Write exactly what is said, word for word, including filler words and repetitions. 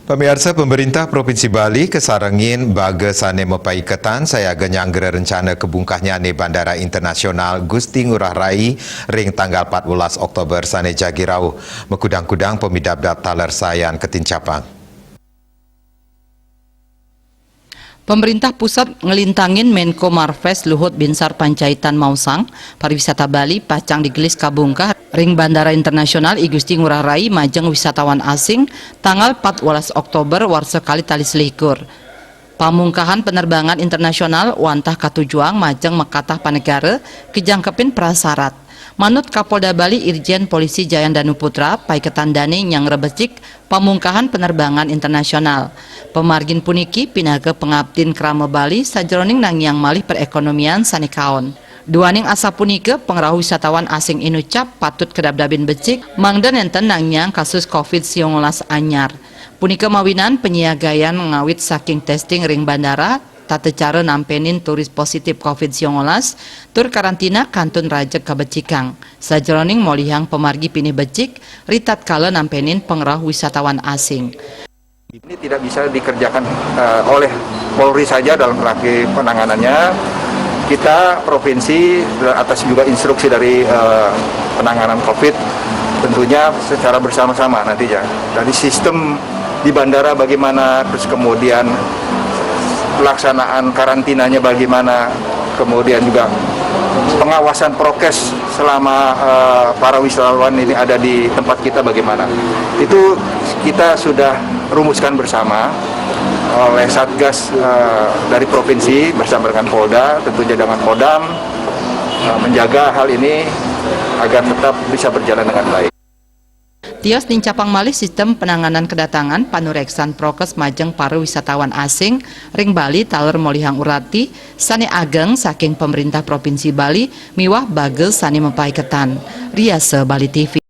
Pamiarsa, pemerintah Provinsi Bali kasarengin baga sane mapaiketan sayaga nyanggara rencana kabungkahnyane Bandara Internasional Gusti Ngurah Rai ring tanggal patbelas Oktober sane jagi rauh. Makudang-kudang pamidabdab taler sayan katincapang. Pemerintah pusat ngelintangin Menko Marves Luhut Binsar Panjaitan maosang, pariwisata Bali pacang digelis kabungkah ring Bandara Internasional I Gusti Ngurah Rai majeng wisatawan asing tanggal patbelas Oktober warsa kalih tali selikur. Pamungkahan penerbangan internasional wantah katujuang majeng makatah panegara kajangkepin prasarat. Manut Kapolda Bali Irjen Polisi Jayan Danu Putra, paiketan dane nyangra becik pamungkahan penerbangan internasional. Pamargin puniki pinaka pangaptin krama Bali sajeroning nangiang malih perekonomian sane kaon. Duaning asapunika, pangrauh wisatawan asing inucap patut kadabdabin becik mangda nenten nangiang kasus covid siangolas anyar. Punika mawinan panyiagayan ngawit saking testing ring bandara, tata cara nampenin turis positif covid siangolas, tur karantina kantun rajeg kabecikang. Sajeroning molihang pamargi pinih becik, ritatkala nampenin pangrauh wisatawan asing. Ini tidak bisa dikerjakan, eh, oleh Polri saja dalam rangka penanganannya. Kita provinsi atas juga instruksi dari, eh, penanganan covid, tentunya secara bersama-sama nantinya. Dari sistem di bandara bagaimana, terus kemudian pelaksanaan karantinanya bagaimana, kemudian juga pengawasan prokes selama, eh, para wisatawan ini ada di tempat kita bagaimana. Itu kita sudah rumuskan bersama oleh Satgas, eh, dari provinsi bersama dengan Polda, tentunya dengan Kodam, eh, menjaga hal ini agar tetap bisa berjalan dengan baik. Tios nincapang malih sistem penanganan kedatangan panureksan prokes majeng para wisatawan asing ring Bali taler molihang urati sane ageng saking pemerintah Provinsi Bali miwah baga sane mapaiketan. Riasa Bali T V.